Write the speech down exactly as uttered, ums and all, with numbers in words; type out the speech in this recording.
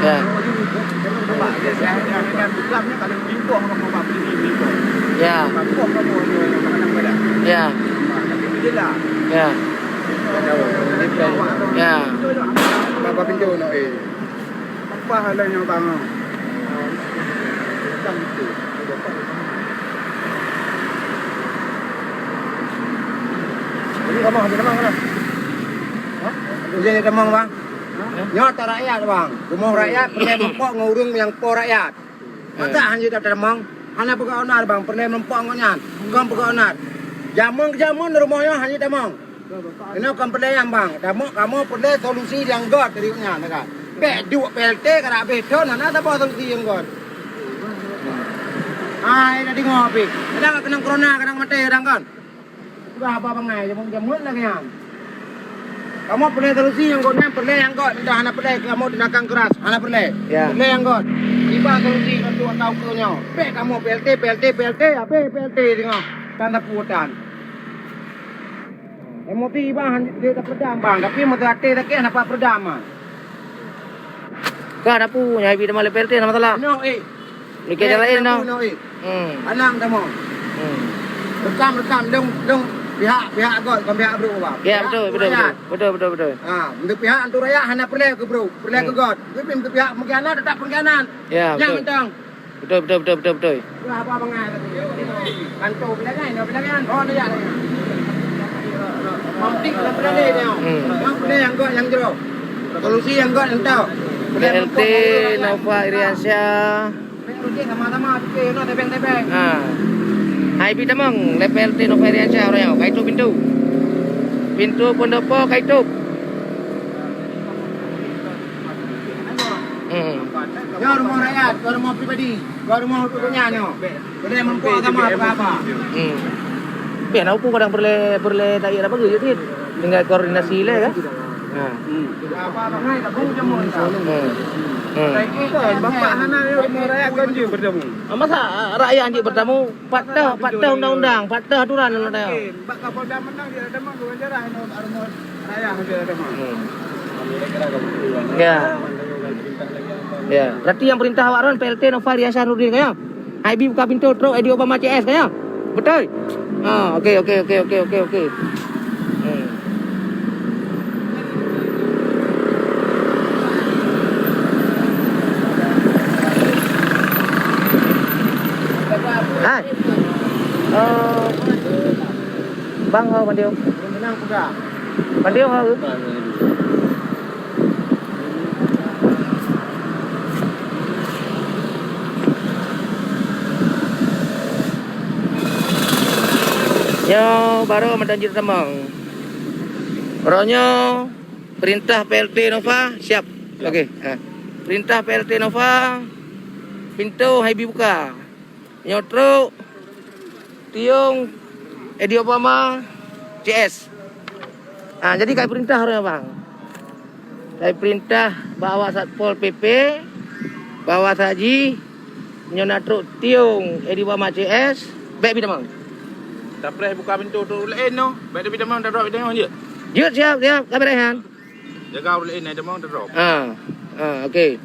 Ya. Ya. Ya. Ya. Baba pintu no eh. Apa halnya bang? Ini kamu, ini kamu mana? Hah? Ini kamu bang? Nyoe ata rakyat, bang. Rumoh rakyat peureulée meurumpok ngon ureuëng nyang po rakyat. Masa hana jeuet tamong? Hana peugah onar, bang. Peureulée meurumpok ngon nyan. Kon peugah onar. Jamong-jamong rumoh nyoe hana jeuet tamong. Inoe kon peureulée nyan, bang. Tamong kamoe peureulée solusi nyang gét dari nyan, kan. Bék duek P L T ka habéh thon hana saboh solusi nyang gét. Ah, ina deungoe pih. Kadang keunong corona, kadang maté, kadang kan. Udah apa bangai, jameun-jameun lagée nyan. Kamoe peureulée solusi nyang gét nyan, peureulée nyang gét, entah hana peureulée, kamoe tindakan keras, hana peureulée. Ya. Peureulée nyang gét. Iba solusi untuk atau keu nyoe. Bék kamoe P L T, P L T, P L T, habéh P L T singoh. Tan sapeue tan. Emosi iba han dia tak peredam bang, tapi mata até sakét hana pat peredam ah. Ka dapu nyai bi teuma lé P L T na masalah. No eh. Ni ke jalan lain dah. No eh. Hmm. Alang kamu. Hmm. Rekam rekam dong dong pihak pihak got bukan pihak bro bang. Ya betul betul betul. Betul betul betul. Ha, untuk pihak antu rakyat hana peureulée keu bro, peureulée keu got. Tapi untuk pihak pengkhianat tetap pengkhianat. Ya betul. Nyang tang. Betul betul betul betul betul. Lah apa bangai tadi. Kantor bilangan, bilangan. Oh dia. Mampu dalam bilangan dia. Hmm. Yang punya yang got yang jero. Solusi yang got yang tahu. P L T Nova Iriansyah. Sama-sama fikir no tebeng-tebeng. Ha. Hai bi tamong lé P L T Nova Iriansyah orang yang kaitu pintu. Pintu pendopo kaitu. Hmm. Nyoe rumoh rakyat, bukan rumoh pribadi, bukan rumoh untuk dunia nyoe. Boleh mampu agama apa-apa. Hmm. Tapi anak uku kadang peureulée peureulée tak iya apa ke, tinggal koordinasi lé kan. Ha. Apa-apa ngai tak pun jamu entah. Hmm. Hmm. Bapak hana rumoh rakyat kan jeuet bertemu. Ah, masa rakyat jeuet bertemu, patah patah undang-undang, patah aturan undang-undang. Bak Kapolda menang dia ada mah dua jarah rumoh. Hmm. Ya. Ya, berarti yang perintah awak ron P L T Nova Riansyah Nurdin kan ya? Hai bi buka pintu trok Edi Obama C S kan ya? Betul? Ah, okey okey okey okey okey okey. Hmm. Hai. Oh. Bang ho mandiu. Mandiu ho. Nyoe baru mantong jeuet tamong. Roh nyoe perintah P L T Nova siap. Okey. Ha. Perintah P L T Nova pintu hai bi buka. Nyoe trok Tiong Edi Obama C S. Ha, jadi kai perintah orang bang. Kai perintah bawa Satpol P P, bawa saji nyoe na trok Tiong Edi Obama C S, baik bi tamong. Tapreh buka pintu tu lain noh, baik bi tamong dah bi tamong je. Jeuet siap siap kaberehan. Jaga uleh nai demong terus. Ha. Ha, okey.